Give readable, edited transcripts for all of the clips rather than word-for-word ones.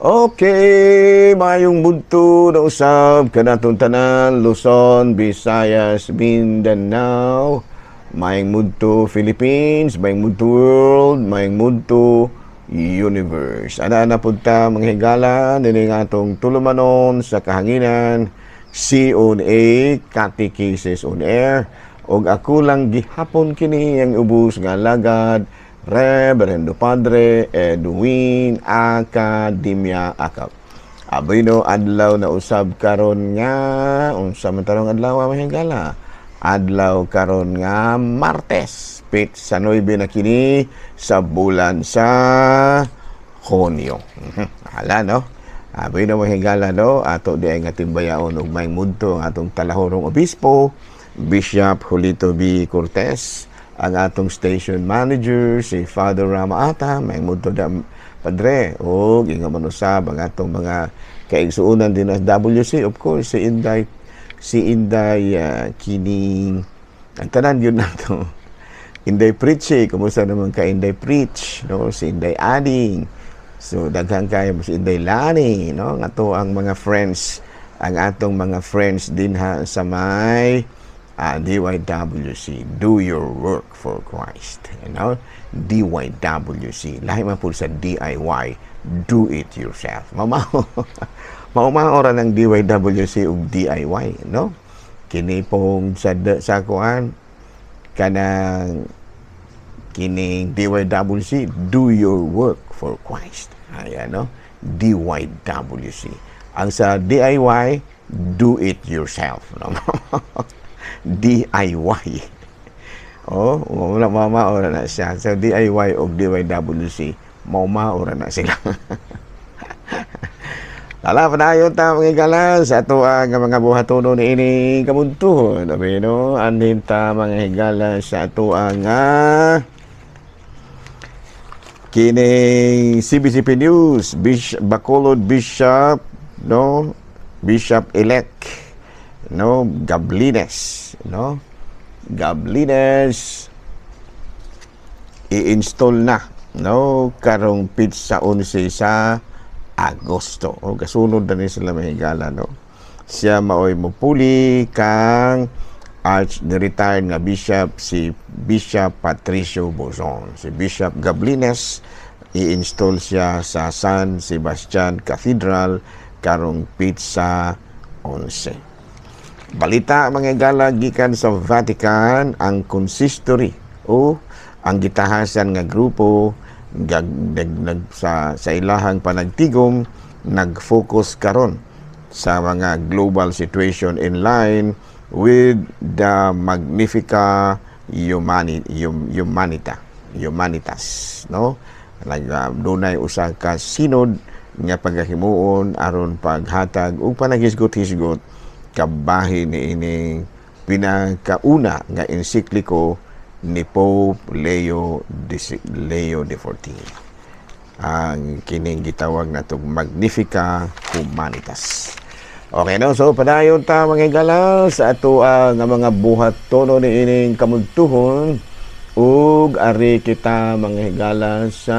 Okay, mayong budto na usab kanatong tanan, Luzon, Visayas, Mindanao, mayong mudto Philippines, mayong mudto world, mayong mudto universe. Ana na pud ta, mga higala, nini nga atong tulumanon sa kahanginan, C on A, Catechesis on Air, og ako lang gihapon kini ang ubos nga alagad, Reverendo Padre Edwin Academia Acap. Aboy no, adlaw na usab karon nga unsa man tarong adlaw, mga higala? Adlaw karon nga Martes, petsa 9 na kini sa bulan sa Hunyo. Hala no. Aboy no, mga higala no, ato di ay nga timbayaon og may mudto ang atong talahorong obispo, Bishop Julito B. Cortez, ang atong station manager si Father Rama Ata, may mudto da padre, og inga man usab ang atong mga kaigsuonan din sa WC, of course si Inday kining ang tanan yun nato. Inday Preach, kumusta naman ka, Inday Preach, no? Si Inday Ading. So daghan kayo, si Inday Lani, no? Nga to ang mga friends, ang atong mga friends dinha sa may DYWC, Do Your Work for Christ. DYWC. Lahi man po sa DIY, do it yourself. Mamao. Maumao ra ng DYWC ug DIY, no? Kini pong sa kuan kanang kining DYWC, Do Your Work for Christ. Ayan, no? DYWC. Ang sa DIY, do it yourself. No? DIY. Oh, wala mama ora na siya. So DIY o DYWC, mauma ora na sila. Lala, padayon ta, mga higala, sa ato ang mga buhatono ni ini kabuntuhon. Abi no, anhin ta, mga higala, sa ato ang kining CBCP News, Bishop, Bacolod Bishop, no, Bishop elect, no, Gablines, no, Gablines i-install na, no, karong petsa 11 sa Agosto. O kasunod na ni sila, mga higala, no. Siya maoy mupuli kang arch the retired nga bishop, si Bishop Patricio Bozon. Si Bishop Gablines, i-install siya sa San Sebastian Cathedral karong petsa 11. Balita, mga higala, gikan sa Vatican, ang consistory o ang gitahasan nga grupo gag, nag, nag, sa ilahang panagtigom nag-focus karon sa mga global situation in line with the Magnifica Humanitas, no? Nag dunay usa ka synod nga pagahimuon aron paghatag ug panaghisgot-hisgot kabahin niining pinakauna nga ensikliko ni Pope Leo XIV, ang kining gitawag natong Magnifica Humanitas. Okay no, so padayon ta, mga higala, sa ato ang mga buhat tono ni ining kamugtuhon ug ari kita, mga higala, sa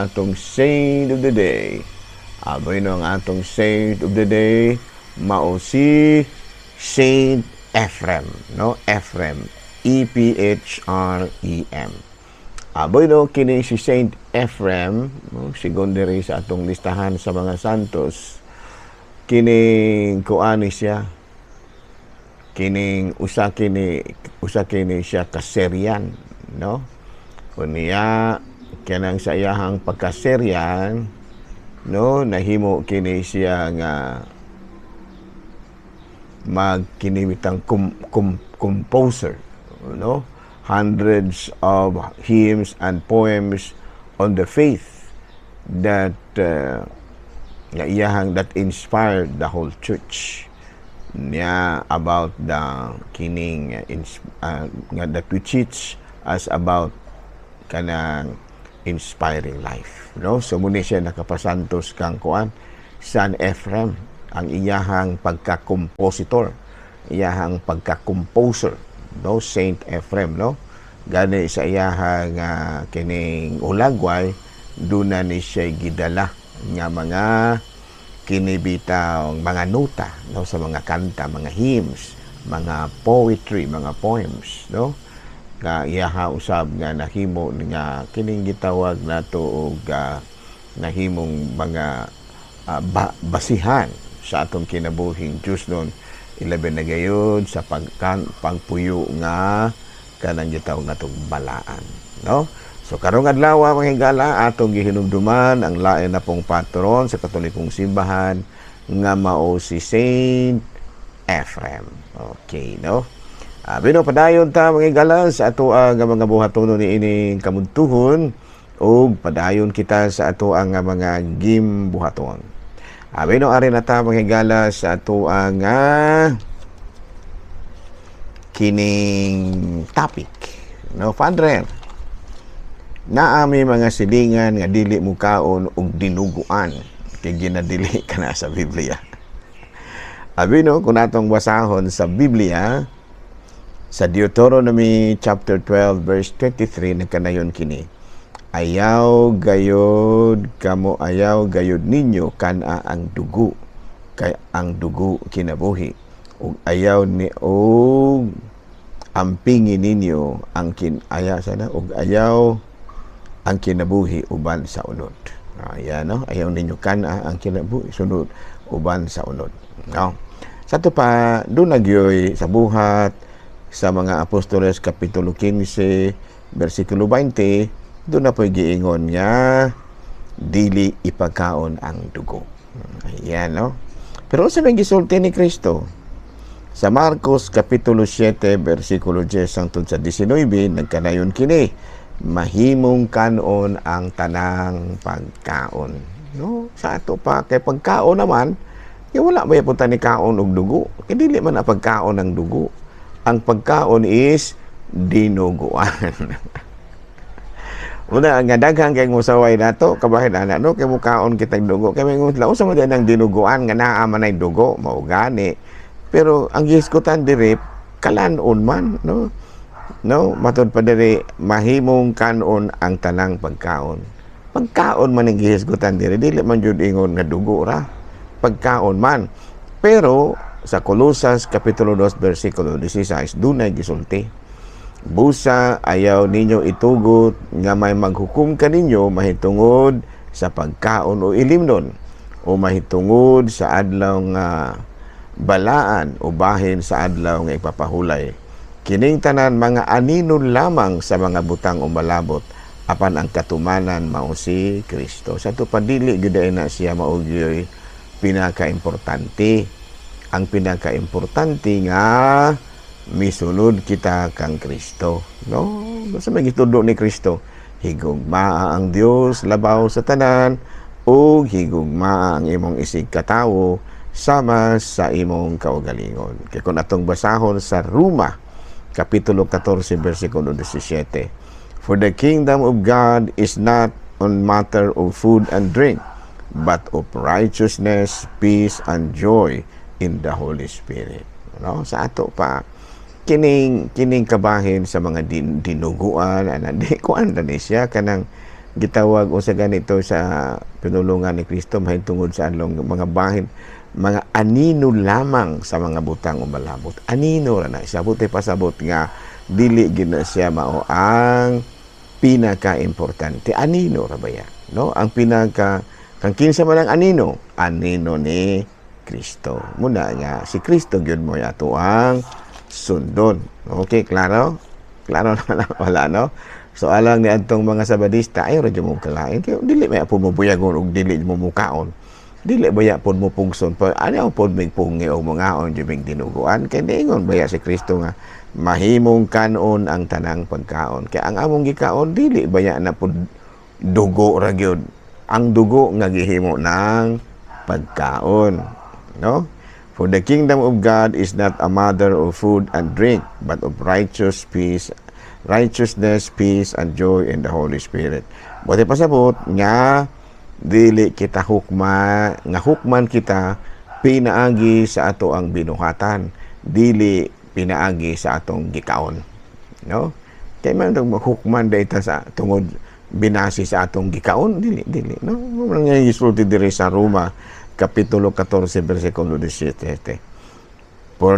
atong saint of the day. Aboy no, ang atong saint of the day mao si Saint Ephrem, no? Ephrem, E P H R E M. Aboy no, kini si Saint Ephrem, no, sigon diri sa atong listahan sa mga santos, kining kuani siya, kining usa kini siya ka Syrian, no? Unya kanang sa iyahang pagka-Syrian, no, nahimo kini siya nga magkinimitang composer, no? Hundreds of hymns and poems on the faith that nga iyahang that inspired the whole church niya about the kining nga that we teach us about kanang inspiring life, no? So muni siya nakapasantos kang kuan, San Ephraim, ang iyahang pagka-compositor, iyahang pagka-composer, no? Saint Ephraim, no? Gani sa iyahang kining hulagway duna ni siya gidala. nga mga kinibitaw mga nota, no, sa mga kanta, mga hymns, mga poetry, mga poems, no, nga iyaha usab nga nahimo nga kining gitawag nato og nahimong mga basihan sa atong kinabuhing Diyosnon, ilabi na gayud sa pagpuyo nga kanang gitawag natong balaan, no? So karong adlaw, mga higala, atong gihinumduman ang lain na pong patron sa Katolikong simbahan nga mao si Saint Ephraim. Okay, no? Bino padayon ta, mga higala, sa ato ang mga buhatonon niining kamudtuhon ug padayon kita sa ato ang mga gimbuhaton. Bino ari na ta, mga higala, sa ato ang kining topic. No, Father, naami mga silingan nga dili mo kaon og dinuguan kay ginadili ka na sa Biblia. Abi no, kung atong basahon sa Biblia, sa Deuteronomy chapter 12 verse 23, nagkanayon kini: "Ayaw gayod kamo, ayaw gayod ninyo kana ang dugo, kay ang dugo kinabuhi, ug ayaw ni og ampingi ninyo ang kin aya sana ug ayaw ang kinabuhi uban sa unod." Ayan, no? Ayaw ninyo kana ang kinabuhi sunod uban sa unod. No? Sa ato pa, duna gyoy sa Buhat sa mga Apostoles kapitulo 15 bersikulo 20, duna po'y giingon nga dili ipagkaon ang dugo. Ayan, no? Pero sa may gisulti ni Kristo sa Marcos kapitulo 7 bersikulo 10 hangtod sa 19, nagkanayon kini: "Mahimong kanon ang tanang pagkaon." No, sa ato pa, kay pagkaon naman, kay wala ba punta ni kaon og dugo? Kay dili man ang pagkaon ng dugo. Ang pagkaon is dinuguan. Una nga daghan kay musaway nato kabahin ana, no, kay mukaon kitang dugo, kay may sila, unsa man ang dinuguan nga naa man ay dugo? Mao gani, pero ang gihisgutan diri kalanon man, no? No, matud pa diri, mahimong kanon ang tanang pagkaon. Pagkaon man ang gihisgutan diri, dili man jud ingon nga dugo ra. Pagkaon man. Pero sa Kolosas kapitulo 2 bersikulo 16, dunay gisulti: "Busa ayaw ninyo itugot nga may maghukom kaninyo mahitungod sa pagkaon o ilimnon o mahitungod sa adlaw nga balaan o bahin sa adlaw nga ipapahulay. Kining tanan mga anino lamang sa mga butang umalabot, apan ang katumanan mao si Kristo." Sa ato pa, dili gyud na siya mao gyoy pinakaimportante. Ang pinakaimportante nga misunod kita kang Kristo. No? Basta may gitudo ni Kristo, higugmaa ang Dios labaw sa tanan ug higugmaa ang imong isig katawo sama sa imong kaugalingon. Kay kung atong basahon sa Roma, Kapitulo 14, versikulo 17, "For the kingdom of God is not on matter of food and drink, but of righteousness, peace, and joy in the Holy Spirit." No? Sa ato pa, kining kabahin sa mga dinuguan ana, di kuan na ni siya kanang gitawag o sa ganito sa pinulungan ni Kristo mahitungod sa anong mga bahin, mga anino lamang sa mga butang umalabot. Anino ra na siya, buti pasabot nga dili gid na siya mao ang pinaka-importante. Anino ra baya, no? Ang pinaka kang kinsa man ang anino, anino ni Kristo. Muna nga si Kristo gyud mo ato ang sundon. Okay, klaro? Klaro na wala, no? So alang ni adtong mga Sabadista, ay radyo mo kalain. Kay dili may po mo buyagon ug dili mo mukaon. Dili baya pod mo pugson pa. Ano pod mig pungi og mangaon jud mig dinuguan? Kay niingon baya si Kristo nga mahimong kanon ang tanang pagkaon. Kay ang among gikaon, dili baya na pod dugo ra gyud. Ang dugo nga gihimo ng pagkaon, no? "For the kingdom of God is not a matter of food and drink, but of righteousness, peace, and joy in the Holy Spirit." Buti pasabot nga dili kita hukma, nga hukman kita pinaagi sa ato ang binuhatan, dili pinaagi sa atong gikaon. No? Kay man dong hukman dayta sa tungod Binase sa atong gikaon, dili dili, no? Mao nga gisulti diri sa Roma kapitulo 14 bersikulo 17. Por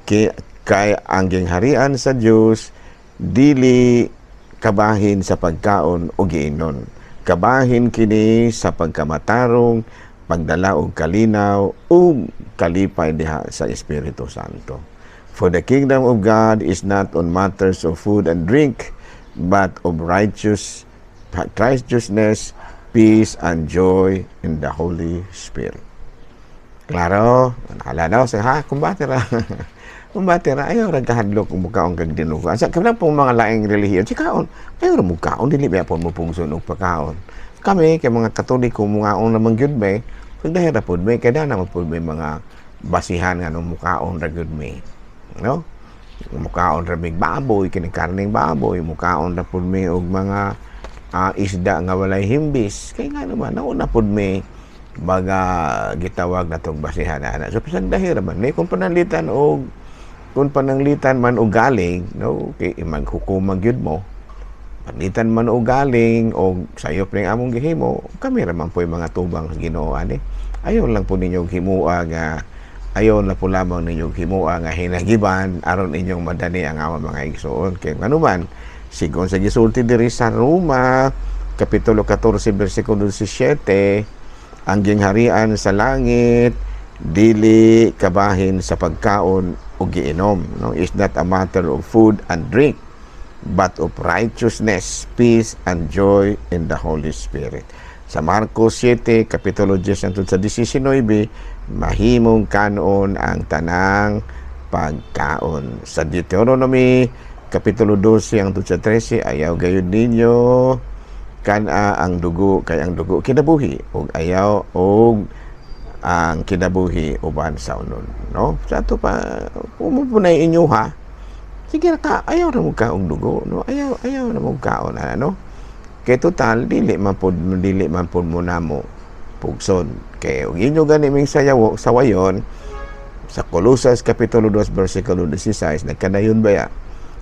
kay ang gingharian sa Dios dili kabahin sa pagkaon o giinon. Kabahin kini sa pagkamatarong, pagdala og kalinaw ug kalipay diha sa Espiritu Santo. For the kingdom of God is not on matters of food and drink, but of righteousness, peace, and joy in the Holy Spirit. Klaro? Nakala na sa ha, kumbate ra. Kumbate ra, ayaw ra kahadlok kung mukaon kag dinuguan. Sa kanang pong mga laing relihiyon, si kaon, ayaw ra mukaon, dili ba po mo pungson og pagkaon. Kami kay mga Katoliko, mukaon naman gyud may, kung dahil ra pud may, kay na pud may mga basihan nga nung mukaon ra gyud may. No? Mukaon ra mig baboy, kini karning baboy, mukaon ra pud may og mga isda nga walay himbis. Kay nga naman, nauna pud may baga gitawag na tong basihan na. So bisag dahil ra man may kung pananglitan man og galing, no, kay maghukom gyud mo. Pananglitan man og galing og sayop ning among gihimo, kami ra man po'y mga tubang sa Ginoo ani. Ayaw lang po ninyo himua nga ayaw na po lamang ninyo himua nga hinagiban aron inyong madani ang among mga igsoon. Kay ngano man, sigon sa gisulti diri sa Roma kapitulo 14 bersikulo 17, ang gingharian sa langit dili kabahin sa pagkaon o giinom, no, is not a matter of food and drink, but of righteousness, peace and joy in the Holy Spirit. Sa Marcos 7 kapitulo 10 hangtod sa 19, mahimong kanon ang tanang pagkaon. Sa Deuteronomy kapitulo 12 hangtod sa 13, ayaw gayud ninyo kana ang dugo, kay ang dugo kinabuhi, ug ayaw og ang kinabuhi uban sa unod, no? Sa ato pa pumupunay inyo ha, sige ra ka, ayaw ra mo kaong dugo, no? Ayaw, ayaw ra mo kaon ano, kay total dili man pud mo namo pugson. Kay og inyo gani ming sayawo sawayon sa Kolosas kapitulo 2 bersikulo 16, nagkanayon baya,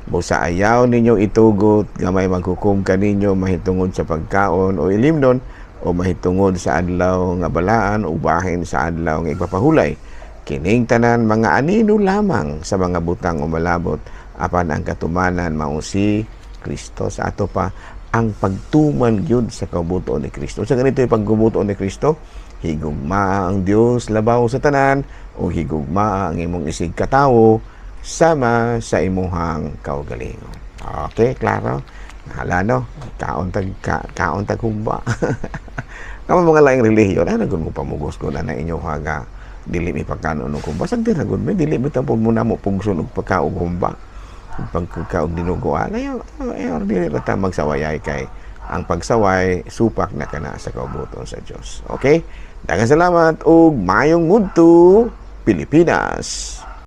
busa ayaw ninyo itugot nga may maghukom kaninyo mahitungod sa pagkaon o ilimnon o mahitungod sa adlaw nga balaan o bahin sa adlaw nga igpapahulay. Kining tanan mga anino lamang sa mga butang umalabot, apan ang katumanan mao si Kristo. Sa ato pa, ang pagtuman gyud sa kabubut-on ni Kristo. Sa ganito yung pagbubuton ni Kristo, higugmaa ang Dios labaw sa tanan o higugmaa ang imong isig katawo sama sa imuhang kaugalingon. Okay, klaro? Hala, no? Kaon tag humba. Kamo mga laing relihiyon, ano gud mo pamugos ko na na inyo haga dili mi pagkaon og humba. Sagdi ra gud mi, dili bitaw pud mo namo pugson og pagkaog humba. Pagkaog dinuguan, ayaw, ayaw, dili ra ta magsawayay, kay ang pagsaway supak na kana sa kaubuton sa Dios. Okay? Daghang salamat ug mayong mudto, Pilipinas.